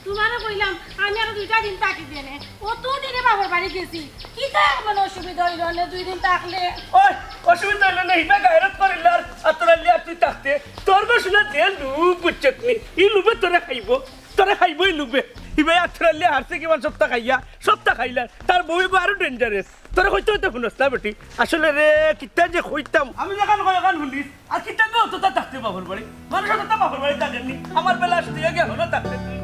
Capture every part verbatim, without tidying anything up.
তুমারে কইলাম, আমি আরো দুইটা দিন থাকি দেনে। অত দিনে বাপর বাড়ি গেছি। কিতা এমন অসুবিধা অইলো নে দুই দিন থাকলে? ওই, অসুবিধা অইলো না, ইবা গায়রত করিল আর আতরালি আর তুই থাকতে। তোর বা শুনা যে লুব বুঝছত নি, ই লুবে তোরে খাইবো, তোরে খাইবো ই লুবে। ইবা আতরালি হারছে কিমান সপ্তাহ খাইয়া, সপ্তাহ খাইলার। তার বউ এগো আরো dangerous। তোরে কইতে কইতে হুনস না বেটি। আসলে রে, কিতা যে কইতাম। আমি যেখান কই ওখান হুনিস। আর কিতা তো অতটা থাকতে বাপর বাড়ি? মানুষ অতটা বাপর বাড়ি থাকেনি। আমার বেলা আসতে গিয়া হলো থাকতে তুই।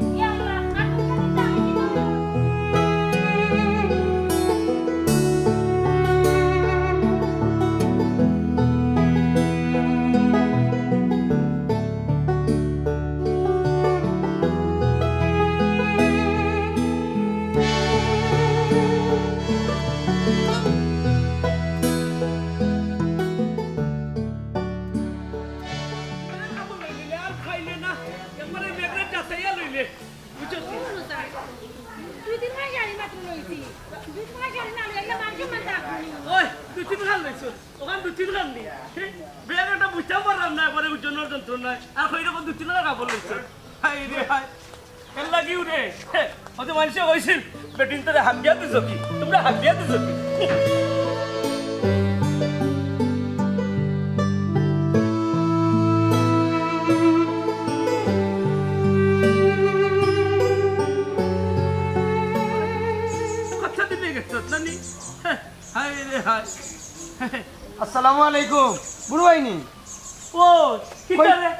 আর খাইলে না, একবারে মেঘরে যাচাইয়া লইলে। বুঝছস নি? দুই তিন মাস গাড়ি মাত্র লইছি। দুই তিন মাস গাড়ি না লইলে একটা মাংস মাংস আপনি। ওই, দুই তিন খান লইছস। ওখান দুই তিন খান নি। হে, ব্যাগ একটা বুঝতে পারলাম না, একবারে ওজনের যন্ত্রণায়। আর কই রকম দুই তিন খান কাপড় লইছস। হায় রে হায়। এর লাগিও রে। হে, অত মানুষে কইছিল, "বেটিন তোরে হাবিয়া দিছো কি? তোমরা হাবিয়া দিছো কি?" কথা দিলে গেছত না নি? হায় রে হায়। আসসালামু আলাইকুম, বুড়ো ভাই নি? ও, কিতা রে?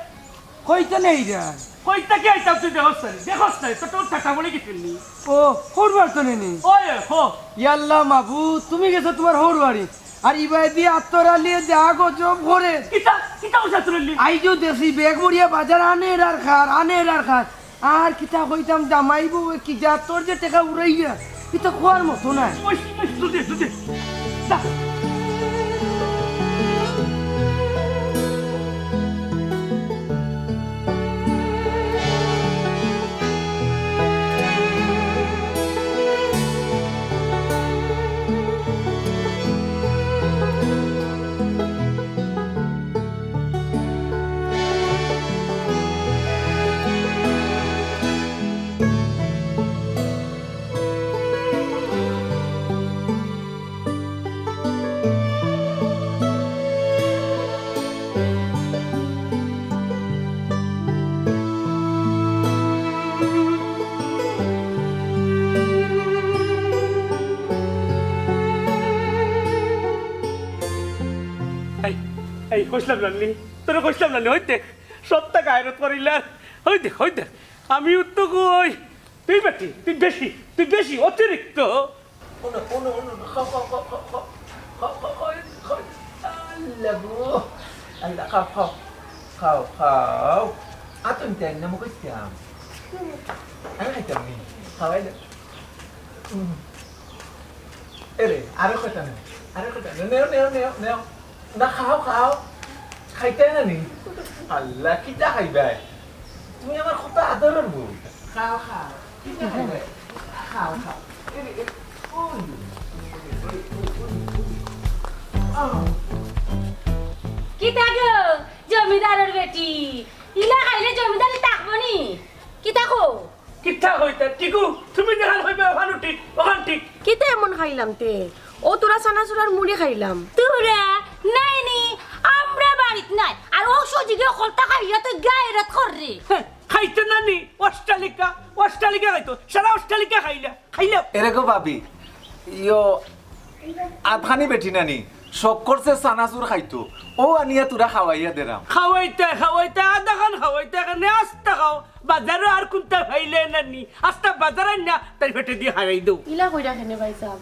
কইতে নেই রে। কইতা কি আইতাম তুই দেখস না? দেখস না, তো তোর টাটা পড়ে গেছিল নি? ও, হরবার তো নেই নি? ওই, হো। ইয়াল্লা মাবুদ, তুমি গেছো তোমার হরবাড়ি। আর ইবায় দি আতরালিয়ে যা গজব করে। কিতা, কিতা কইছে আতরালি? আইজও দেশি ব্যাগ ভরিয়া বাজার আনের আর খার, আনের আর খার। আর কিতা কইতাম, জামাই বউ কি জাতর যে টেকা উড়াইয়া, ইতা খোয়ার মতো নায়। ওই, ওই, দুধে, দুধে। যা। এই, এই, কইছিলাম না নি? তোরে কইছিলাম না নি? হইতে সবটা গায়রত করিলার। হইতে, হইতে। আমি উত্তর কই? তুই বেশি, তুই বেশি, তুই বেশি অতিরিক্ত। উনো, উনো, উনো, উনো, খাও, খাও, খাও। আল্লাহ গো। আল্লাহ, খাও, খাও। খাও, খাও। আতুন তেন না মুখে দিতাম। আমি খাইতাম নি। খাওয়াই দে। উম। এরে, আরো কয়টা নেও। আরো কয়টা নেও। নেও, নেও, নেও, নেও। না, খাও, খাও। খাইতায় না নি? আল্লাহ, কিতা খাইবায়? তুমি আমার কত আদরর বউ। খাও, খাও। কিতা খাইবায়? খাও, খাও। এরে, এরে, ওই। আহ। কিতা গো, জমিদারর বেটি? ইলা খাইলে জমিদারি থাকবো নি? কিতা কও? কিতা কইতা? টিকু, তুমি যেখান কইবে ওখান ঠিক, ওখান ঠিক। কিতা এমন খাইলাম তে? ও তোরা চানাচুর আর মুড়ি খাইলাম। তোরা? নাই নি, আমরা বাড়িত নাই। আর ও সুযোগে হকলতা খাইয়া তো গায়রত কররে। হে, খাইতে না নি? অট্টালিকা, অট্টালিকা খাইতো। সারা অট্টালিকা খাইলা, খাইলা। এরে গো ভাবি, ইয়ো, আতখানি বেটি নানি, শখ করছে চানাচুর খাইতো। ও আনিয়া তোরা খাওয়াইয়া দেরাম। খাওয়াইতে, খাওয়াইতে, আধাখান খাওয়াইতে, এখানে আস্তা খাও। বাজারো আর কুনতা পাইলে না নি? আস্তা বাজার আইন না, তাই পেটে দি হারাই দেও। ইলা কইরা কেনে ভাইসাব?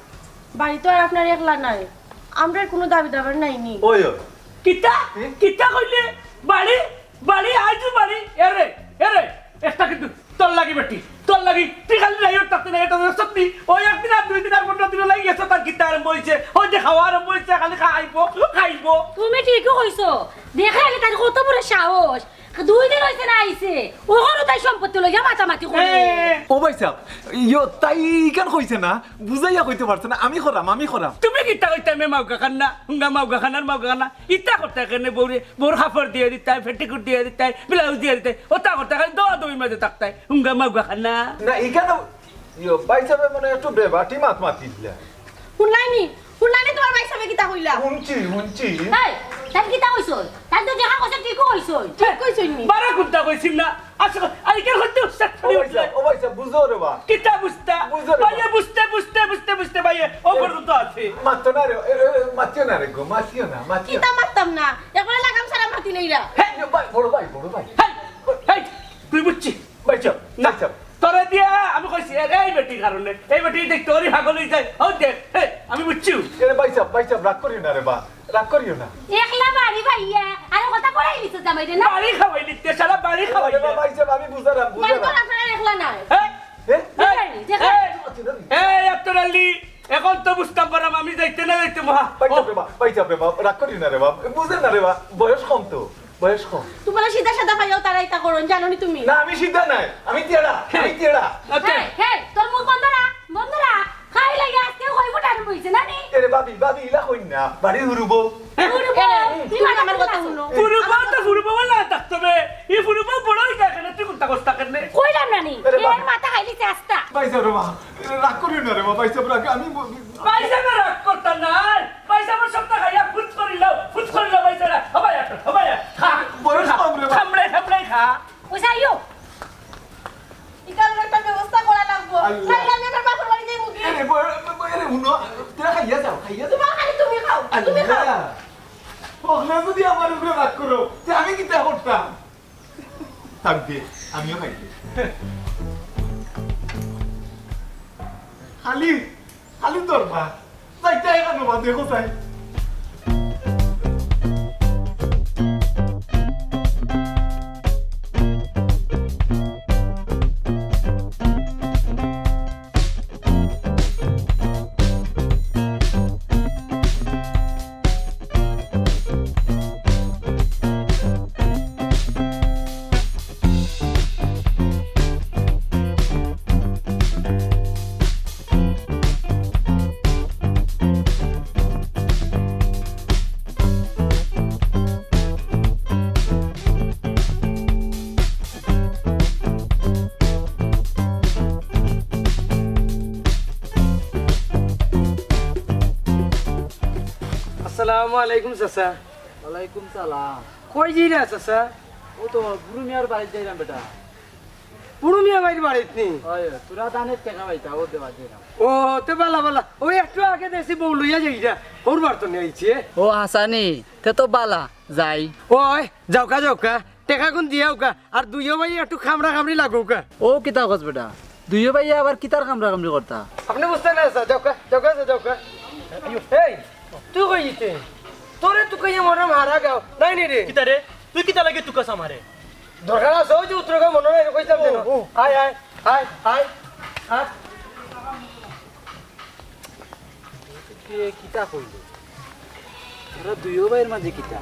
বাড়িত আর আপনার একলা নাই, আমরার কুনু দাবি দাবার নাই নি। ওই, ওই। কিতা? হুম? কিতা কইলে? বাড়ি? বাড়ি? আইজু বাড়ি? এরে, এরে, একটা কিন্তু তোর লাগি বেটি, তোর লাগি। তুই খালি নাই, ওর থাকতে নাই, এটা তো সত্যি। ওই একদিন আর দুই দিন আর পনেরো দিন লাগি গেছে, তার কিতা আরম্ভ হইছে? ওই যে খাওয়া আরম্ভ হইছে, খালি খাইবো, খাইবো। তুমি ঠিকই কইছো। দেখে আগে তার কত বড় সাহস। দুই দিন হইছে না আইছে, ওখানো তাই সম্পত্তি লইয়া মাতামাতি করে। এ, ও ভাইসাব, ইয়ো, তাই ইখান কইছে না, বুঝাইয়া কইতে পারছে না, আমি করাম, আমি করাম। তুমি কিতা কইতায় মে মাউগা খান না, হুঙ্গা মাউগা খান আর মাউগা খান না, ইতা করতায় কেনে বউরে, বউর কাপড় দিয়া দিতায়, পেটিকোট দিয়া দিতায়, ব্লাউজ দিয়া দিতায়, অতা করতায় খালি দৌড়াদৌড়ির মাঝে থাকতায়, হুঙ্গা মাউগা খান না। না, ইখান ইয়ো, ভাইসাবে মনে হয় একটু বেবাটি মাত মাতি দিলা। হুনলায়নি? হুনলায়নি তুমার ভাইসাবে কিতা কইলা? হুনছি, হুনছি। এই, তাই কিতা কইছইন? তাই তো যেখান কইছইন ঠিকউ কইছইন। ঠিক কইছইন নি? বারা কুন্তা কইছি না। আচ্ছা, আর ইখান করতে উস্তাদ ও করি ভাইসাব, উঠলে। ও ভাইসাব, বুঝো রে বা। কিতা বুঝতা? বুঝো রে বা। ভাইয়ে বুঝতে, বুঝতে, বুঝতে, বুঝতে ভাইয়ে ও এ, পর্যন্ত আছে। মাতিও না রে, এ, এ, মাতিও না রে গো, মাতিও না, মাতিও না। কিতা মাততাম না? একবারে লাগাম ছাড়া মাতিলাইরা। হে, এ, ভাই, বড় ভাই, বড় ভাই। হেই, হেই, তুই বুঝছি? ভাইসাব, না, ভাইসাব। তোরে দিয়া আমি কইছি, এ-, এই বেটির কারণে, এই বেটি দেখতে করি পাগল অই যায়। ও দেখ, হে, আমি বুঝছি। এরে ভাইসাব, ভাইসাব, রাগ করিও না রে বা, রাগ করিও না। একলা বাড়ি ভাইয়া, আর কথা করাই নিছে জামাইরে না? বাড়ি খাওয়াই নিতে, সারা বাড়ি খাওয়াই আরে বা, নিতে। ভাইসাব, আমি বুঝারাম, বাড়ি তো বুঝারাম। আপনার একলা নাই। হে? হে? এই, দেখো। হে? এই, আব্দুল আলী, এখন তো বুঝতাম পারলাম, আমি যাইতে না যাইতে মহা। ভাইসাব রে বা, ভাইসাব রে বা, রাগ করিও না রে বা, বুঝেন না রে বা, বয়স কম তো। বয়স কম। তুমারা সিধা সাদা পাইয়াও তারা ইতা করইন, জানো নি তুমি? না, আমি সিধা নায়, আমি তেড়া, আমি তেড়া। আচ্ছা। হেই, হেই, তোর মুখ বন্ধ রাখ, বন্ধ রাখ। খাই লাগে আজকে কই ফুট আরম্ভ অইছে না নি? এরে ভাবি, ভাবি, ইলা কইন না, বাড়ি হুরুবো। হুরুবো, এরে, তুই তুই আমার আমার কথা কথা হুনো। হুনো। হুরুবো তো হুরুবো বলে না থাকতে হবে। এই হুরুবো বড় অই যায় কেনে, তুই কুন্তা করস না কেনে? কইলাম না নি, এরে এর বাবা। মাথা খাইলিছে আস্তা। ভাইসাব রে বা, এরে রাগ করিও না রে বা, ভাইসাব রাগ, আমি ব-, ভাইসাব রাগ করতা না, ভাইসাব সবতা খাইয়া ফুট করিল, ফুট করিল ভাইসাব। হবাই আট, হবাই আট। খা। বয়স কম রে বা। সামনে, সামনে খা। ওই যাইও। ইকার একটা ব্যবস্থা করা লাগবো। আল্লাহ। নাইলে আমি আমার বাপের বাড়ি যাইমু গি। এরে, ব-, ব-, এরে, হুনো, তোরা খাইয়া যাও, খাইয়া যাও। তোমার খালি তুমি খাও, তুমি খাও। আল্লাহ। হকলে যদি আমার উপরে রাগ করো, তে আমি কিতা করতাম? থাক দে, আমিও খাই দে। খালি খালি দরবার। যাইতে এখানে বাদে কোথায়? আসসালামু আলাইকুম চাচা। ওয়ালাইকুম সালাম। কই যাইরা চাচা? ও তো বুরু মিয়ার বাড়িত যাইরাম বেটা। বুরু মিয়া ভাইর বাড়িত নি? ওই, তোরা দানের টেকা পাইতা, ও দেওয়া যাইরাম। ও, তে বালা বালা। ওই একটু আগে দেখছি বউ লইয়া যাইরা। ওর বার তো নিয়ে আইছে। ও হাসানি, তে তো বালা, যাই। ওই, যাউক্কা, যাউক্কা। টেকাগুন দিয়াউক্কা, আর দুইও ভাই একটু কামড়া কামড়ি লাগুক্কা। ও কিতা কস বেটা, দুইও ভাই আবার কিতার কামড়া কামড়ি করতা? আপনে বুঝতা না চাচা, যাউক্কা, যাউক্কা, যাউক্কা। এই, তুই কই ইতে? তোরে তুকাইয়া মরম হারা গাও, নাই নি রে? কিতা রে? তুই কিতা লাগি তুকাস আমারে? দরকার আছে, ওই যে উত্তরগা মনে নাই, কইতাম যেন। ও, ও। আয়, আয়, আয়, আয়, আয়। কে কিতা কইল? তারা দুইও ভাইর মাঝে কিতা?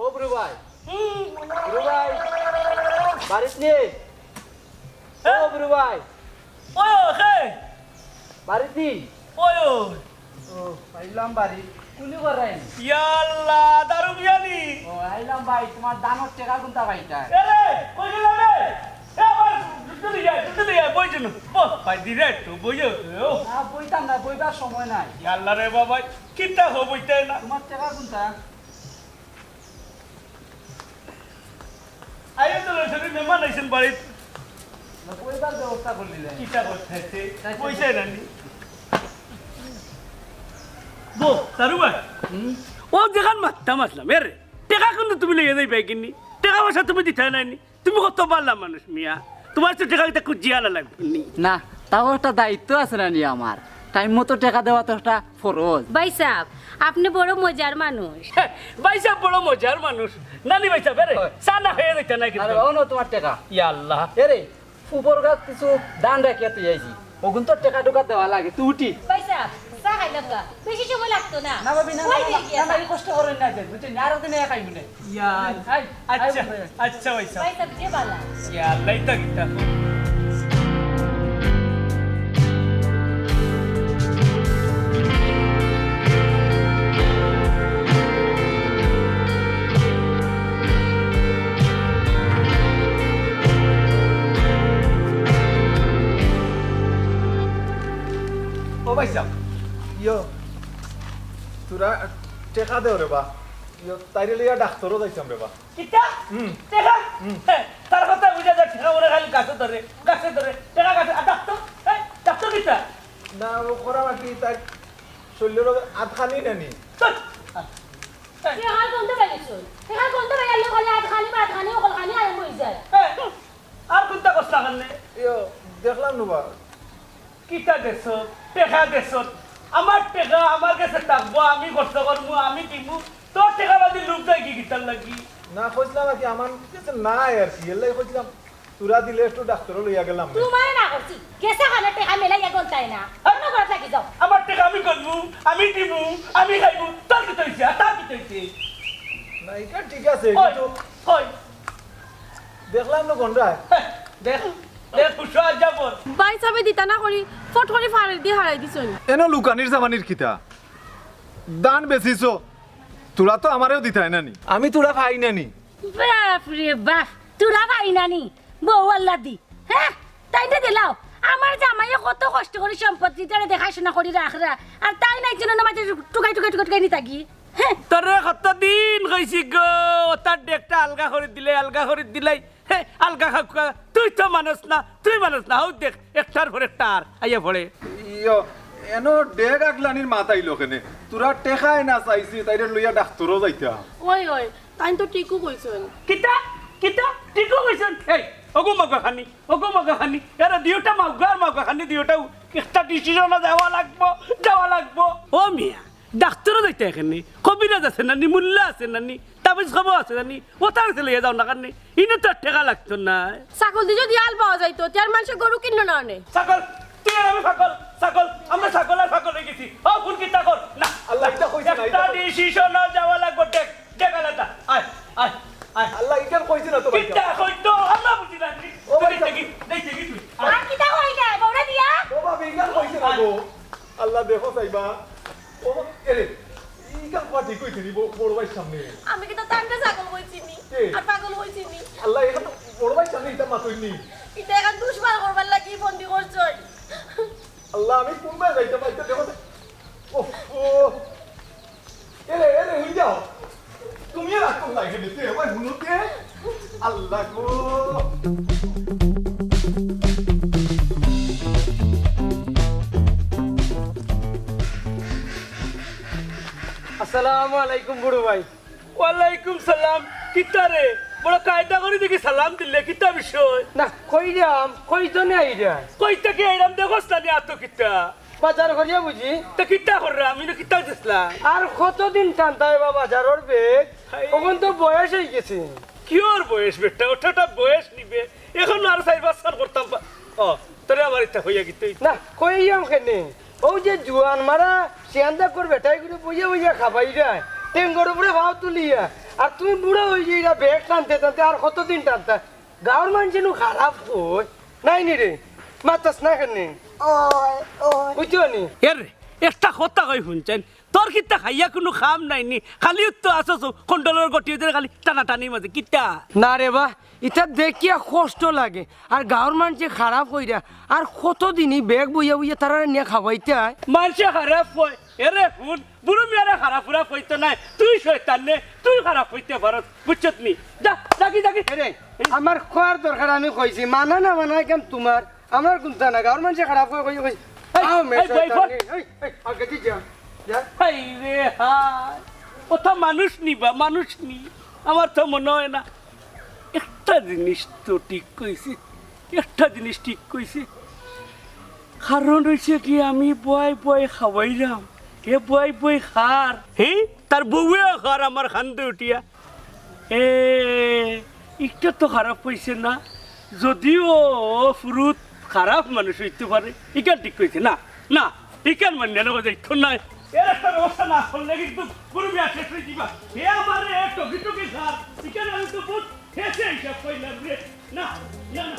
ও বুরু ভাই, বুরু ভাই, বাড়িত নি? ও বুরু ভাই। ওই, ওই, কে? বাড়িত নি? ওই, ওই। ও, আইলাম বাড়ি। কুলি করাই নি? ইয়া আল্লাহ, দারু বিয়ানি। ও, আইলাম ভাই, তোমার দানোর টেকা কুনটা পাইতা? এ রে, কই গেলা রে? এ, আমার দুধ দিলি যায়, দুধ দিলি যায়, বই জন্য। ও, ভাই, দি রে, একটু বই, ও। না, বইতাম না, বইবার সময় নাই। ইয়া আল্লাহ রে বাবা, কিতা হো বইতে না? তোমার টেকা কুনটা? আইও তো, লইছনি মেহমান আইছেন বাড়িত। না, পয়সার ব্যবস্থা করে দিলে। কিতা করতে আছে? তাই তো। পয়সা নানি। বউ, তারু ভাই, ও যেখান মাততাম আছলাম, এরে, টেকা কিন্তু তুমি লইয়া যাইবায় কিনি? টেকা পয়সা তুমি দিতায় নায় নি? তুমি কত ভালা মানুষ মিয়া, তুমার তো টেকা কিতা খুজিয়া আনা লাগবো নি? না, তাও একটা দায়িত্ব আছে না নি আমার, টাইম মতো টেকা দেওয়া তো একটা ফরজ। ভাইসাব, আপনে বড় মজার মানুষ। ভাইসাব বড় মজার মানুষ। নানি ভাইসাব, এরে, চা না খাইয়া যাইতা নায় কিতা? আরে বাবা, অনো তুমার টেকা। ইয়া আল্লাহ। এরে, উপর গাত কিছু ধান রাখিয়া থুই আইছি, অগুন তো টেকা টুকা দেওয়া লাগে, তুই উঠি। ভাইসাব, চা খাইলাম গা, বেশি সময় লাগতো না। না ভাবি, না, না, কই না, দিয়ে না, না, গেলা? এই কষ্ট করইন না যে, বুঝছইন নি? আরক দিন আইয়া খাইমুনে। ইয়া, আই, আই, আচ্ছা, বলে। আচ্ছা, ভাইসাব। ভাইসাব, যে বালা। ইয়া আল্লাহ, ইতা কিতা? ও ভাইসাব, ইয়ো, তুরা টেকা দেও রে বা। ইয়ো, তাইরে লইয়া ডাক্তরো যাইতাম রে বা। কিতা? হুম। টেকা? হুম। হে, তার কথা বুঝা যায়, টেকা ওরে খালি গাছে ধরে, গাছে ধরে, টেকা গাছে, আর ডাক্তর? এই, ডাক্তর কিতা? না, ও করা বাকি, তার শরীরের আধখানি নানি। চুপ! টেকার গন্ধ পাইছইন? টেকার গন্ধ পাইলে খালি আধখানি, বাদখানি, অকলখানি আরম্ভ অই যায়। এই, আর কুনটা কস না কেনে? ইয়ো, দেখলাম না বা। কিতা দেছত? টেকা দেছত? আমার টেকা আমার গেছে থাকবো, আমি খরচ করমু, আমি দিমু। তোর টেকা বাদে লোভ যায় কি কিতার লাগি? না, কইছিলাম আর কি, আমার গেছে নাই আর কি, এর লাগি কইছিলাম। তুরা দিলে একটু ডাক্তরো লইয়া গেলাম নে। তুমারে না করছি, গেছে খানে টেকা মেলাইয়া গন্তায় না। অন্য ঘরত লাগি যাও। আমার টেকা আমি গনমু, আমি দিমু, আমি খাইমু, তোর কিতা অইছে? আর তার কিতা অইছে? না, ইটা ঠিক আছে, ওই, কিন্তু ওই। দেখলাম না গন্ডায়। হ্যাঁ, দেখ, দেখ, হুশো আজ যাবো। ভাইসাবে দিতা না করি, ফট করি ফাড়ি দি হারাই দিছইন। এনো লুকানির জামানির কিতা? ধান বেচিছো, তুরা তো আমারেও দিতায় না নি। আমি তুরা পাই না নি। বাপ রে বাপ, তুরা পাই না নি, বউ আল্লাদি। হ্যাঁ, তাইনরে দিলাও। আমার জামাইয়ে কত কষ্ট করি সম্পত্তিটারে দেখাশোনা করি রাখরা, আর তাইন আইছইন না মাঝে টুকাই, টুকাই, টুকাই, টুকাই নিতা গি। হ্যাঁ। তোরে কতদিন কইছি গো, অতার ডেগটা আলগা করি দিলে, আলগা করি দিলাই। হে, আলগা খাউক্কা, তুই তো মানস না, তুই মানস না। হউ দেখ, একটার পর একটা আর আইয়া পড়ে। ইয়ো, এনো ডেগ আগলানির মাত আইলো কেনে? তুরা টেকা এনা চাইছি, তাইরে লইয়া ডাক্তরো যাইতা। ওই, ওই, তাইন তো ঠিকউ কইছইন। কিতা? কিতা? ঠিকউ কইছইন? এই, ওগো মগা খানি, ওগো মগা খানি, এরা দুইওটা মাউগা আর মাউগা খানি দুইওটাউ একটা ডিসিশনো যাওয়া লাগবো, যাওয়া লাগবো। ও মিয়া, ডাক্তরো যাইতা কেনে? কবিরাজ আছে না নি, মুল্লা আছে না নি, তাবিজ খাবো আছে না নি, অতার গেছে লইয়া যাও না কেনে? ইনো তো আর টেকা লাগতো নায়। ছাগলদি যদি আল পাওয়া যাইতো, তে আর মানষে গরু কিনলো না অনে। ছাগল? তুই আর আমি পাগল? ছাগল? আমরা ছাগল আর পাগল অই গেছি। ও, ফোন কিতা কর? না। আল্লাহ, ইটা কইছে না, ইটা একটা কইছে না। ডিসিশনো যাওয়া লাগবো, দেখ। আয়, আয়, আয়। আল্লাহ, ইখান কইছে না তো ভাই। কিতা কইতো? আমরা বুঝি না। ও ভাই, দেখি, দেখি, দেখি তুই। আর কিতা কই যায়, বউরে দিয়া? ও ভাবি, ইখান কইছে না গো। আল্লাহ, দেখো চাইবা। ও, এরে, ইখান কথা ঠিক কইছে নি, ব-, বড় ভাইর সামনে। আমি কিতা তানরে ছাগল কইছি নি? কে? আর পাগল কইছি নি? আল্লাহ, ইখান তো বড় ভাইর সামনে ইতা মাতইন নি। ইতা ইখান দুশবার করবার লাগি বন্দি করছইন। আল্লাহ, আমি কুনবায় যাইতাম, আইতা দেখো তো। ওফ, ও। এরে, এরে, হই যাও। তুমি আর রাগ করলা এখানে, তে, ওই হুনুতে। আল্লাহ গো। আসসালামু আলাইকুম বড় ভাই। ওয়ালাইকুম সালাম। কিতা রে? বড় কায়দা করি দেখি সালাম দিলে, কিতা বিষয়? না, কইরাম, কইতো না আইরা। কইতা কি আইরাম দেখোস না নি আতো কিতা? বাজার করিয়া বুঝি। তা কিতা কররা? আমি না কিতা দিছলাম? আর কতদিন টানতায় বা বাজারর ব্যাগ? হাই। অখন তো বয়স অই গেছে। কিওর বয়স বেটা? অতটা বয়স নিবে। অখন আর চাইর পাঁচ খান করতাম পা-, ও, তোরে আবার ইতা কইয়া গিতে অইতো। না, কইয়াম কেনে? অউ যে জুয়ান মারা, সিয়ান্দা কর বেটাইগুরে বইয়া বইয়া খাবাইরায়, টেঙ্গর উপরে পাও তুলিয়া। আর তুমি বুড়া অই যাইরা, ব্যাগ টানতে টানতে আর কতদিন টানতা? গাঁওর মানষে নু খারাপ কয়, নায় নি রে? মাতস না কেনে? ওই, ওই। বুঝছো নি? এরে, একটা কথা কই হুনছইন, তোর কিতা খাইয়া কুনু কাম নাই নি? খালি তো আছস কন্ডলর গটি অইতে খালি টানাটানির মাঝে, কিতা? না রে বা, ইতা দেখিয়া কষ্ট লাগে। আর গাঁওর মানষে খারাপ কইরা, আর কতদিনই ব্যাগ বইয়া বইয়া তারারে নিয়া খাবাইতায়? মানষে খারাপ কয়, এরে হুন, বুড়া মিয়ারে খারাপ উরাপ কইতো নায়, তুই শয়তান নে, তুই খারাপ অইতে পারস, বুঝছত নি? যা, যাগি, যাগি। এরে, আমার কওয়ার দরকার আমি কইছি, মানা না মানা ইখান তুমার, আমার কুন্তা না, গাঁওর মানষে খারাপ কয়, কই, কই। এই, আও, মে এই, শয়তান বয়ফ্রেন্ড। নে, এই, এই, আগে দি যা। হায় রে হায়, অতা মানুষ নি বা, মানুষ নি। আমার তো মনে হয় না। একটা জিনিস তো ঠিক কইছে, একটা জিনিস ঠিক কইছে। কারণ অইছে কি, আমি বয় বয় খাওয়াইলাম, হে বয় বয় খার, হে তার বউয়েও খার আমার কান্দে উঠিয়া। এ, ইটা তো খারাপ অইছে না, যদিও ফুরুত খারাপ মানুষ অইতে পারে, ইখান ঠিক কইছে না, না, ইখান মানিয়া নেওয়া যাইতো নায়। এর একটা ব্যবস্থা না করলে কিন্তু গরু মিয়া শেষ অই যিবা। হে আমারে টকি টকি খার, ইখান আমি তো বহুত হেসে হিসাব কইলাম রে। না, না, না।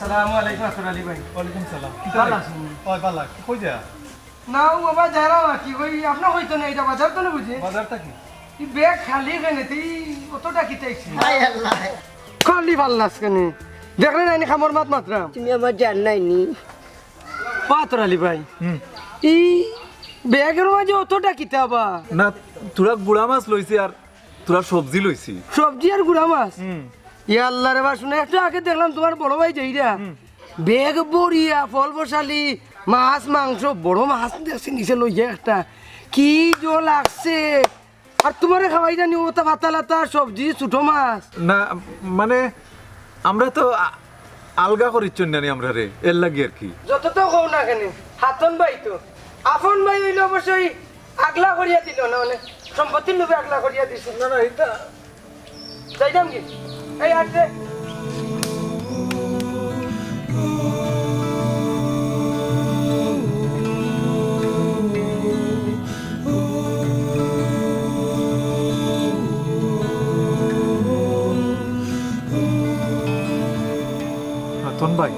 আসসালামু আলাইকুম, আসর আলী ভাই। ওয়ালাইকুম সালাম। ভালা আছইন? ওই ভালা, কই যা? না, ও বাবা, যারা না কি কই, আপনে কইতো না, ইটা বাজার তো না বুঝি? বাজার থাকি? ই ব্যাগ খালি কেনে, তুই অতটা কিতা আইছে? হায় আল্লাহ। খালি ফাল্লাস কেনে? দেখলে না, এনে খামর মাত মাতরাম। তুমি আমার জান নাইনি। পাথর আলী ভাই, হুম। ই ব্যাগর মাঝে অতটা কিতা বা? না, থুড়া গুড়া মাছ লইছি আর থুড়া সবজি লইছি। সবজি আর গুড়া মাছ? হুম। ইয়া আল্লাহ রে বা, শুনে একটু আগে দেখলাম তুমার বড় ভাই যাইরা। হুম। ব্যাগ ভরিয়া ফল ফসালি, মাছ, মাংস, বড় মাছ দেখছি নিচে লইয়া একটা। কি জো লাগছে। আর তুমারে খাওয়াইরা নি অতা ভাতা লাতা, সবজি, ছোট মাছ। না, মানে, আমরা তো আ-, আলগা করিচ্ছইন না নি আমরারে, এর লাগি আর কি। যত তো কও না কেনে, হাতন ভাই তো। আপন ভাই অইলে অবশ্যই আগলা করিয়া দিল না, মানে, সম্পত্তির লোভে আগলা করিয়া দিছে। না, না, ইটা যাইতাম কি? এই আটে। রতন ভাই।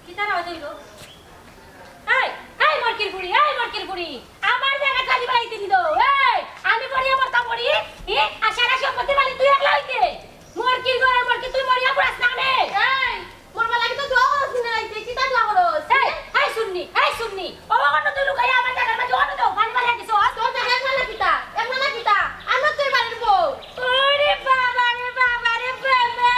কিতার আওয়াজ অইলো? এই, এই মরকির ফুড়ি, এই মরকির ফুড়ি, আমার জাগাত খালি বাড়াইতে দিল। এই, আমি মরিয়া মরতাম মরি, ই, আর সারা সম্পত্তি মালিক তুই একলা অইতে। মরকির ঘরর মরকি, তুই মরিয়া পুরাস না নে। এই, মরবার লাগি তো দোয়া করস না, এই, তুই কিতা দোয়া করস? এই, এই শুননি, এই শুননি, ও অখন তুই লুকাইয়া আমার জাগার মাঝে অনো তো পানি মারিয়া দিছস। তোর জাগা একলা না কিতা? একলা না কিতা? আমরা তো এই বাড়ির বউ। ওরে বাবা রে বাবা রে বাবা।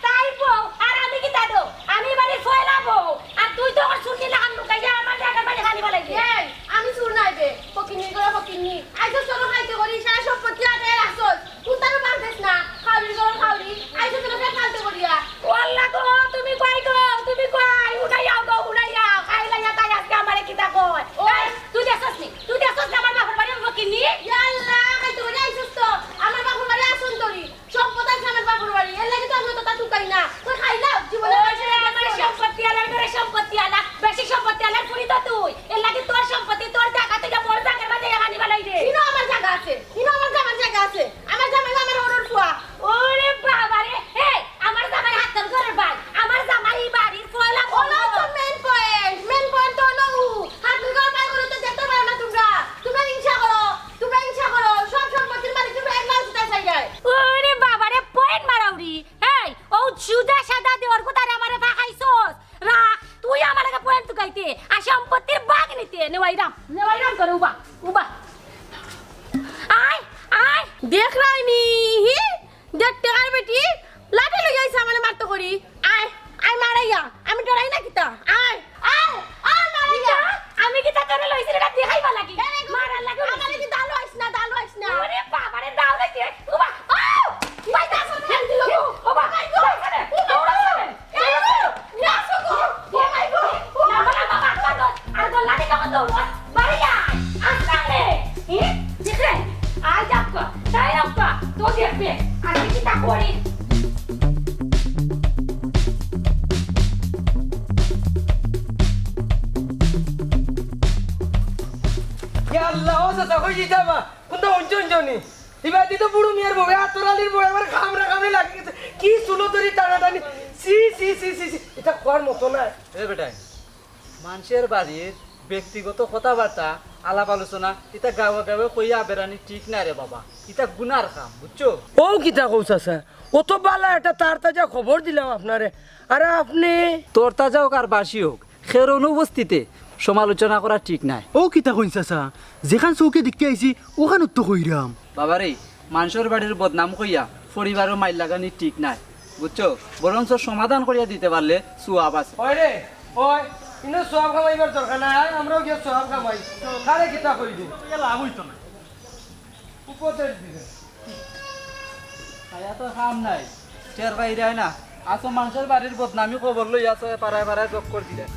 তাই বউ, আর আমি কিতা দো? আমি বাড়ির পয়লা বউ। আর তুই তো আমার শুননি লাখান লুকাইয়া আমার জাগার মাঝে পানি ফালাই দে। এই, আমি চুর নায় বে। ফকিন্নির ঘরর ফকিন্নি। আইছস চলো খাইতে করি, সারা সম্পত্তি আটে রাখছস। কুন্তারও বাদ দেস না। খাউরির ঘরর খাউরি। আইছস চলো ফের ফালতে করিয়া। ও আল্লাহ গো, তুমি কই গো, তুমি কই? উঠাই আও গো, উঠাই আও। খাইলাইয়া তাই আজকে আমারে কিতা কয়? ও। এই, তুই দেখছস নি? তুই দেখছস নি আমার বাপর বাড়ি আমি ফকিন্নি? ইয়া আল্লাহ, খাইতে করি আইছস তো। আমার বাপর বাড়ি আসন তরি। সম্পদ আছে আমার বাপর বাড়ি, এর লাগি তো আমি অতটা তুকাই না। তুই খাইলাও, জীবনে ওরে খাইছি না, আমার খাইছি না। সম্পত্তি আলার ঘরে সম্পত্তি আলা, বেশি সম্পত্তি আলার ফুড়ি তো তুই। এর লাগি তোর সম্পত্তি, তোর জাগা, তুই যা বড় জাগার মাঝে এখানি বানাই দে। ইনো আমার জাগা আছে, ইনো আমার জামার জাগা আছে। আমার জামাই আমার হরর ফুয়া। ওরে বাবা রে, এই, আমার জামাই হাতর ঘরর ভাই, আমার জামাই এই বাড়ির পয়লা বউ। ওনাও তো main point, main point তো ওনাও। হাতর ঘরর ভাই বলে তো দেখতে পারো না তোমরা। তোমরা হিংসা করো, তোমরা হিংসা করো, সব সম্পত্তির মালিক তোমরা একলা অইতে চাইরায়। ওরে বাবা রে, point মারাউরি। এই, ও সুজা সাদা দেওর কোথায় আমারে ফাঁকাইছস? রাখ, তুই আমার আগে point তুকাইতে, আর সম্পত্তির ভাগ নিতে। নেওয়াইরাম, নেওয়াইরাম করে উবা, উবা। আয়, আয়। দেখরায়নি, হি? দেড় টেকার বেটি, লাঠি লইয়া আইছে আমারে মারতো করি। আয়, আয় মারাইয়া, আমি ডরাই না কিতা? আয়, আয়, আয় মারাইয়া। কিতা? আমি কিতা তোরে লইছি রে, দেখাইবা লাগি? এই রে, মারার লাগি আমারে লইছি। কি দালো আইস না, দালো আইস না। ওরে বাবা রে, দাও লইছে। ওবা, ও! ভাই, দাও, দাও, দাও, দিল গো। ওবা, ভাই গো। এই গো, এই গো, এই গো, না, বাবা, বাবা, বাবা, আর গো, লাঠি তখন দৌড়। মারাইয়া, আস্তে আস্তে। এ? দেখলে? আয় যাবগা, তাই যাবগা। তো যে ইয়া আল্লাহ, ও চাচা, কই দিতা বা? কুনটা অঞ্চন জনি? ইবাদি তো বুড়ো মিয়ার বউ, আতর আলীর বউ, এবার খামরা খামে লাগি গেছে। কি চুলো ধরি টানাটানি। ছি, ছি, ছি, ছি, ছি। ইটা কওয়ার মতো নায়। এ বেটাইন, মানষের বাড়ির ব্যক্তিগত কথাবার্তা, আলাপ আলোচনা, ইতা গাওয়া গাওয়া কইয়া বেড়ানি ঠিক নায় রে বাবা। ইতা গুনার কাম, বুঝছো? ও কিতা কও চাচা? অত বালা একটা তার তাজা খবর দিলাম আপনারে। আর আপনে? তোর তাজা হোক আর বাসি হোক, খের অনুপস্থিতে সমালোচনা করা ঠিক নায়। ও কিতা কইন চাচা? যেখান চউখে দেখিয়া আইছি, ওখান তো কইরাম। বাবারে, মানষর বাড়ির বদনাম কইয়া পরিবারো মাইর লাগানি ঠিক নায়, বুঝছো? বরঞ্চ সমাধান করিয়া দিতে পারলে সুয়াব আছে। ওই রে, ওই, ইনো সওয়াব কামাইবার দরকার নাই, আয়, আমরাও গিয়া সওয়াব কামাই। কারে কিতা কইবে? ইয়া লাভ অইতো না। উপদেশ দিবে। খাইয়া তো কাম নাই, টের পাইরায় না। আসো মানষর বাড়ির বদনামি খবর লইয়া আসো, পাড়ায় পাড়ায় চক্কর দিরায়।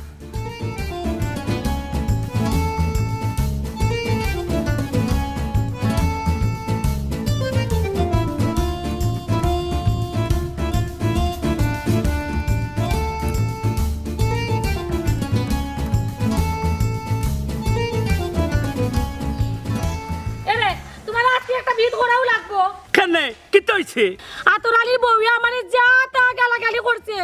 এরে, তুমার আজকে একটা বিহিত করাউ লাগবো। কেনে? কিতা অইছে? আতর আলীর বউয়ে আমারে যা তা গালাগালি করছে,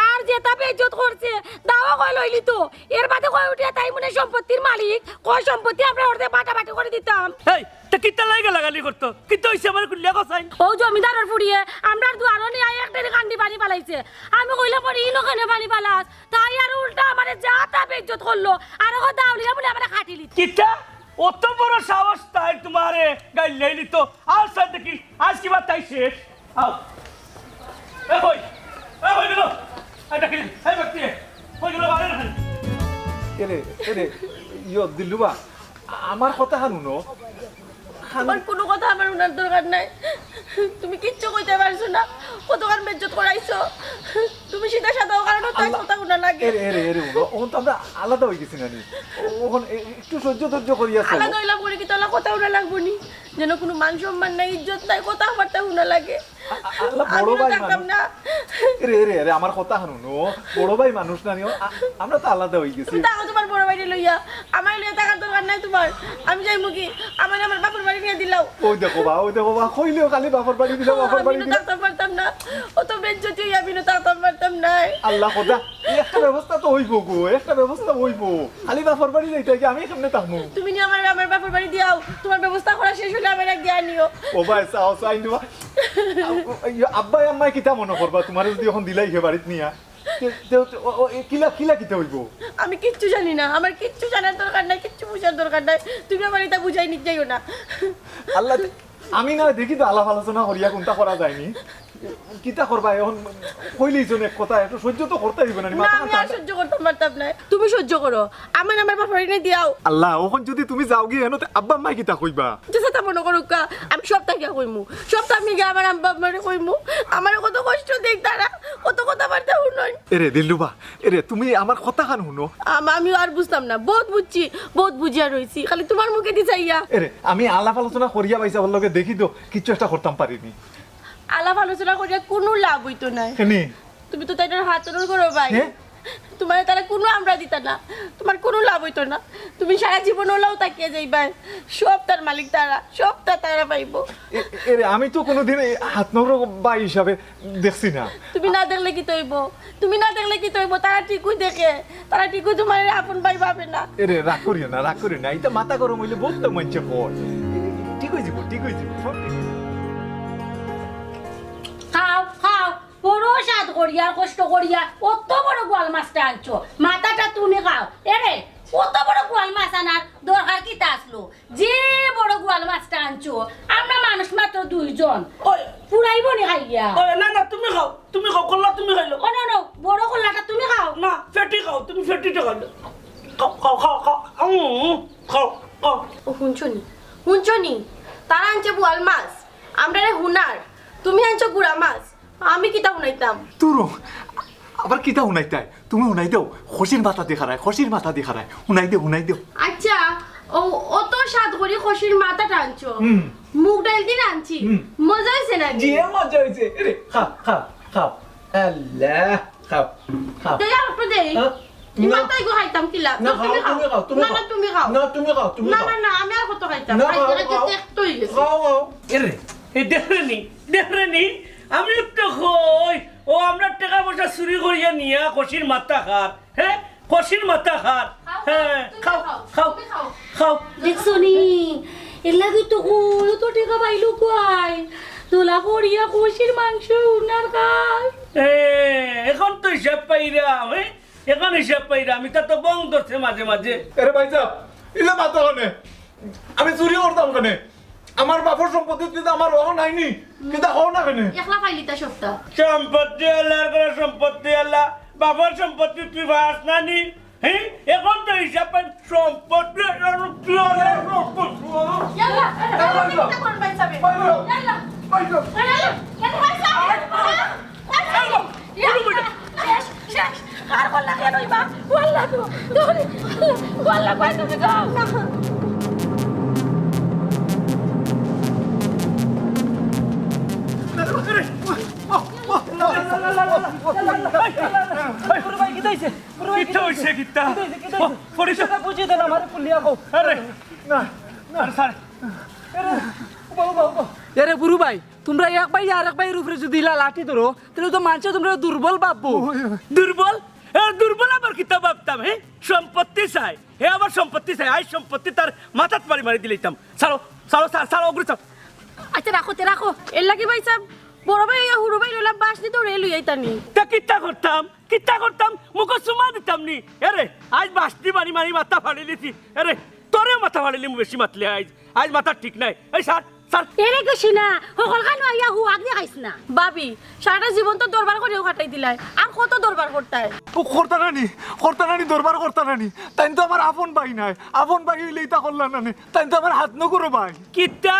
আর যেতা বেইজ্জত করছে, দাওয়া কয় লইলি তো। এর বাদে কয় উঠিয়া তাই মনে সম্পত্তির মালিক, কয় সম্পত্তি আমরা অর্ধেক বাটাবাটি করি দিতাম। এই, তে কিতা লাগি গালাগালি করতো? কিতা অইছে আমারে খুলিয়া কছাইন? ও জমিদারর ফুড়িয়ে আমরার দুয়ারো নিয়া এক ডেরি কান্দি পানি ফালাইছে। আমি কইলাম, "পরে ইনো কেনে পানি ফালাস?" তাই আর উল্টা আমারে যা তা বেইজ্জত করলো। আর ও দাউলিয়া বলে আমারে খাটিলি। কিতা? অত বড় সাহস তাইর তুমারে গাইল্লাইলি তো। আর স্যার দেখি, আজ কিবা তাই শেষ। আও। এ কই? এ কই গেল? এই দেখি, এই ব্যক্তি, কই গেল? বারে না। এরে, এরে, ইয়ো, দিল্লুবা, আমার কথা খান হুনো। খান- তুমার কুনু কথা আমার হুনার দরকার নাই। তুমি কিচ্ছু কইতে পারছো না। কতখান বেইজ্জত করাইছো। তুমি সিধা সাদা অও কারণে তাই আল্লাহ। কথা হুনা লাগে। এরে, এরে, এরে, হুনো, অখন তো আমরা আলাদা অই গেছি না নি? অখন এ-, একটু সহ্য ধৈর্য করিয়া চলো। আলাদা অইলাম করি কিতা অলা কথা হুনা লাগবো নি? যেন কুনু মান সম্মান নাই, ইজ্জত নাই, কথাবার্তা হুনা লাগে। আ-, আ-, আল্লাহ, আমি বড় তো ভাই থাকতাম মানুষ। না। এরে, এরে, এরে, আমার কথা খান হুনো, বড় ভাই মানুষ না নিও, আ-, আমরা তো আলাদা অই গেছি। তুমি থাকো তুমার বড় ভাইরে লইয়া, আমারে লইয়া থাকার দরকার নাই তুমার। আমি যাইমু গি, আমারে আমার বাপর বাড়ি নিয়া দিলাও। ওই দেখো বা, ওই দেখো বা, কইলেও খালি বাপর বাড়ি দিলাও, বাপর আমি বাড়ি তো দিলাও। থাকতাম পারতাম না, অত বেইজ্জতি অইয়া আমি তো থাকতাম পারতাম না। আল্লাহ খোদা, এই একটা ব্যবস্থা তো অইবো গো, একটা ব্যবস্থা অইবো। খালি বাপর বাড়ি যাইতে কি আমি কেমনে থাকমু? তুমি নি আমারে আমার বাপর বাড়ি দিয়াও, তুমার ব্যবস্থা করা শেষ অইলে আমারে গিয়া নিও। ও ভাই, চাও, চাই নিবা। আ-, ও, ইয়ে, আব্বায় আম্মায় কিতা মনো করবা? তুমারে যুদি অখন দিলাই হে বাড়িত নিয়া। তে, তে, তে, ও, ও, এ, কিলা, কিলা কিতা অইবো? আমি কিচ্ছু জানি না, আমার কিচ্ছু জানার দরকার নাই, কিচ্ছু বুঝার দরকার নাই। তুমি আমারে ইতা বুঝাই নিত যাইও না। আল্লাহ, তে, আমি না দেখি তো আলাপ আলোচনা করিয়া কুনতা করা যায়নি। কিতা করবা অখন? কইলেই জন এক কথা, একটু সহ্য তো করতে অইবো না নি, না, মাথা আমি আর ঠান্ডা। সহ্য করতাম পারতাম না। তুমি সহ্য করো, আমারে আমার বাপর বাড়ি নিয়া দিয়াও। আল্লাহ, অখন যুদি তুমি যাওগি, এনো তে আব্বা আম্মায় কিতা কইবা? যেতা মনো করুক্কা, আমি সবতা গিয়া কইমু। সবতা আমি গিয়া আমার আব্বা আম্মারে কইমু। আমারে কত কষ্ট দেইন তারা, কত কথাবার্তা হুনইন। এরে দিলরুবা, এরে তুমি আমার কথা খান হুনো। আম-, আমি আর বুঝতাম না, বউত বুঝছি, বউত বুঝিয়া রইছি, খালি তুমার মুখেদি চাইয়া। এরে আমি আলাপ আলোচনা করিয়া ভাইসাবর লগে দেখি তো কিচ্ছু একটা করতাম পারি নি। আলাপ আলোচনা করিয়া কুনু লাভ অইতো নায়। কেনে? তুমি তো তাইনর হাতর ঘরো ভাই। হে? তুমারে তারা কুনু আমড়া দিতা না, তুমার কুনু লাভ অইতো না। তুমি সারা জীবন অলাউ থাকিয়া যাইবায়। সবতার মালিক তারা, সবতা তারা পাইবো। এ-, এরে, আমি তো কুনুদিন এই হাতনর ভাই হিসাবে দেখছি না। তুমি না দেখলে কিতা অইবো? তুমি না দেখলে কিতা অইবো? তারা ঠিকউ দেখে, তারা ঠিকউ তুমারে আপন ভাই ভাবে না। এরে, রাগ করিও না, রাগ করিও না। ইতা মাথা গরম অইলে বউত তো মাইনষে কয়। এ, এ, ঠিক অইযিবো, ঠিক অইযিবো, সব ঠিক অইযিবো। খাও, খাও। বড় সাধ করিয়া, কষ্ট করিয়া অত বড় গোয়াল মাছটা আনছো, মাথাটা তুমি খাও। এরে, অত বড় গোয়াল মাছ আনার দরকার কিতা আছলো? যে বড় গোয়াল মাছটা আনছো, আমরা মানুষ মাত্র দুইজন। ওই। ফুরাইবো নি খাইয়া? ওই, না, না, তুমি খাও, তুমি খাও, কল্লা তুমি খাইলো। ও, না, না, বড় কল্লাটা তুমি খাও। না, ফেটি খাও, তুমি ফেটিটা খাইলো। খাও, খাও, খাও, খাও। উম, খাও, খাও। ও, হুনছো নি? হুনছো নি? তারা আনছে বোয়াল মাছ, আমরারে হুনার, তুমি আনছো গুড়া মাছ। আমি কিতা হুনাইতাম? তুরো, আবার কিতা হুনাইতায়? তুমি হুনাই দেও, খসির মাথা দি খারায়, খসির মাথা দি খারায়। হুনাই দেও, হুনাই দেও। আচ্ছা, ও, অত সাধ করি খসির মাথাটা আনছো। হুম। মুগ ডাইল দি রানছি। হুম। মজা অইছে নাকি? জি, মজা অইছে। এরে, খাও, খাও, খাও। আল্লাহ, খাও, খাও। দেই, আরেকটু দেই। হ্যাঁ? না। মাথায় গো খাইতাম কিলা? না, না, খাও, তুমি খাও। তুমি খাও, তুমি না, খাও। না, তুমি খাও। না, তুমি না, খাও। না, না, আমি আর কত খাইতাম? না, খাইতে খাও, খাইতে খাও। তেক্ত অই গেছে। খাও, খাও। এরে, এ দেখরে নি, দেখরে নি, আমি তো কই, ও আমরা টেকা পয়সা চুরি করিয়া নিয়া খসির মাথা খার, হে? খসির মাথা খার, খাও, হে, তুমি খাও, খাও, খাও, তুমি খাও। খাও। দেখছো নি? এর লাগি তো কই, অত টেকা পাইলো কই? ধলা পড়িয়া খসির মাংস উনার খায়। এ, এখন তো হিসাব পাইরাম, হে? এখন হিসাব পাইরাম, ইতা তো বং ধরছে মাঝে মাঝে। এরে ভাইসাব, ইলা মাতো কেনে? আমি চুরি করতাম কেনে? আমার বাপর সম্পত্তিত কিতা আমার অহক নাই নি? কিতা কও না কেনে? একলা পাইলিতা সবটা। সম্পত্তি আল্লাহর ঘরো, সম্পত্তি আল্লাহ। বাপর সম্পত্তি তুই পাস না নি? হে? এখন তো হিসাব পাই, সম্পত্তি আল্লাহর ঘরো, সম্পত্তি আল্লাহ। ইয়াল্লা, ইয়াল্লা, ইয়াল্লা। ইয়াল্লা, ইয়াল্লা, ভাইসাব। ইয়াল্লা। শেষ, শেষ। আর কল্লা কেন অইবা? কল্লা তো, কল্লা কই তুমি যাও? বুরু ভাই, কিতা অইছে? বুরু ভাই, কিতা অইছে? কিতা? কিতা অইছে? কিতা অইছে? বুঝিয়ে দেন আমারে, খুলিয়া কও। আরে, না, না। আরে, স্যার। এরে বুরু ভাই, তুমরা এক ভাই আর এক ভাইর উপরে যুদি ইলা লাঠি ধরো, তাইলে তো মানষে তুমরারে দুর্বল ভাববো। ওই, ওই। দুর্বল? এ, দুর্বল আবার কিতা ভাবতাম, হে? সম্পত্তি চাই। হে আবার সম্পত্তি চাই। আইজ সম্পত্তি তার মাথাত বাড়ি মারি দিলাইতাম। ছাড়ো, ছাড়ো, ছাড়ো, ছাড়ো, অগুরে ছাড়ো। আচ্ছা, রাখো তে, রাখো। এর লাগি ভাইসাব, বড় ভাই ইয়া হুরু ভাইর অলা বাঁশনি ধরে লইয়া আইতা নি। তে কিতা করতাম? কিতা করতাম? মুখো চুমা দিতাম নি। এরে, আইজ বাঁশনি মারি মারি মাথা ফাড়িলিছি। এরে, তোরেও মাথা ফাড়িলিমু বেশি মাতলে আইজ। আইজ মাথা ঠিক নাই। এই ছাড়, ছাড়। এরে গেছি না, হকলখান আইয়া হুয়াক দিয়া খাইছ না। ভাবি, সারাটা জীবন তো দরবার করিয়াউ কাটাই দিলায়, আর কত দরবার করতায়? ও করতা নানি, করতা নানি, দরবার করতা নানি। তাইন তো আমার আপন ভাই নায়, আপন ভাই অইলে ইতা করলা নানি। তাইন তো আমার হাত নগরো ভাই। কিতা?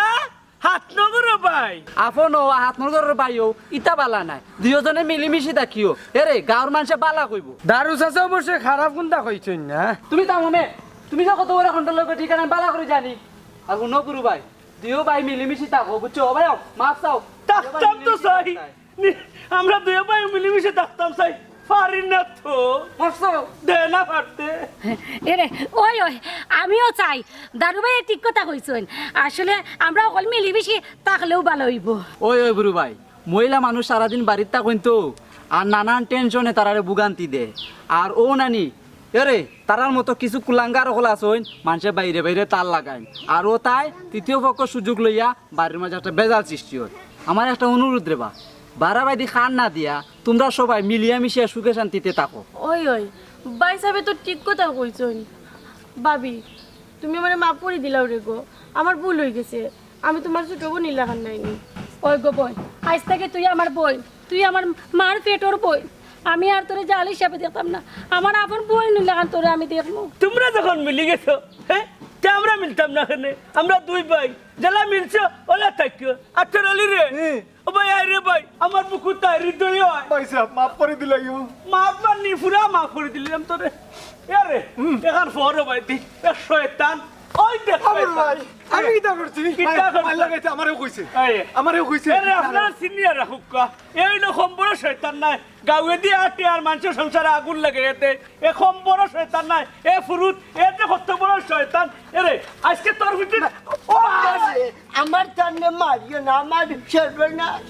হাত নগরো ভাই? আপন অউ, হাত নগরর ভাই অউ, ইতা বালা নায়। দুইওজনে মিলিমিশি থাকিও। এরে, গাঁওর মানষে বালা কইবো। দারু চাচা অবশ্য খারাপ কুন্তা কইছইন না। তুমি থামো মে, তুমি যে কত বড় কন্ট্রোল লোক, ঠিক আছে, আমি বালা করি জানি। আর হুনো বুরু ভাই, দুইও ভাই মিলিমিশি থাকো, বুঝছো? ও ভাই, মাফ চাও। থাকতাম তো চাই। নি-, আমরা দুইও ভাই মিলিমিশি থাকতাম চাই। পারি না তো। মাফ চাও। দে না পারতে। এরে, ওই, ওই, আমিও চাই। দারু ভাইয়ে ঠিক কথা কইছইন। আসলে আমরা হকল মিলিমিশি থাকলেউ বালা অইবো। ওই, ওই বুরু ভাই, মহিলা মানুষ সারাদিন বাড়িত থাকইন তো, আর নানান টেনশনে তারারে ভুগান্তি দেয়। আর অউ নানি, এরে, তারার মতো কিছু কুলাঙ্গার অকল আছইন, মানষে বাইরে বাইরে তার লাগাইন। আর অউ তাই তৃতীয় পক্ষ সুযোগ লইয়া বাড়ির মাঝে একটা বেজাল সৃষ্টি অয়। আমার একটা অনুরোধ রেবা, বাড়াবাড়ি কান না দিয়া তুমরা সবাই মিলিয়া মিশিয়া সুখে শান্তিতে থাকো। ওই, ওই, ভাইসাবে তো ঠিক কথা কইছইন। ভাবি, তুমি আমারে মাফ করি দিলাও রে গো, আমার ভুল অই গেছে। আমি তুমার ছোট বইনর লাখান নায়নি। ওই গো বইন, আইজ থাকি তুই আমার বইন, তুই আমার মার পেটর বইন। আমি আর তোরে জাল হিসাবে দেখতাম না, আমার আপন বইনর লাখান তোরে আমি দেখমু। তুমরা যখন মিলি গেছো, হে, তে আমরা মিলতাম না কেনে? আমরা দুই ভাই, যেলা মিলছো, অলা থাকিও। আচ্ছা, আলী রে, হুম। ও ভাই, আয় রে ভাই, আমার বুকু তাই হৃদয় অয়। ভাইসাব, মাফ করি দিলাইও। মাফ মানি, পুরা মাফ করি দিলাম তোরে। এরে, হুম। এখান ফরো ভাই, দি, এ শয়তান, ওই দেখ আবুল শয়তান। ভাই, আমি কিতা করছি? কিতা করছি? মাইর লাগাইছে, আমারেও কইছে। এই। আমারেও কইছে। এরে, আপনারা সিনিয়র রাখুক্কা। এই অইলো কম বড় শয়তান নায়। গাঁওয়ে দি আটে আর মানষর সংসারে আগুন লাগাইয়া দেয়। এ কম বড় শয়তান নায়। এ ফুরুত, এ যে কত বড় শয়তান। এরে, আইজকে তোর ভিতরে ও ভাই, আমার তান্নে মারিও না, আমার সর্বনাশ।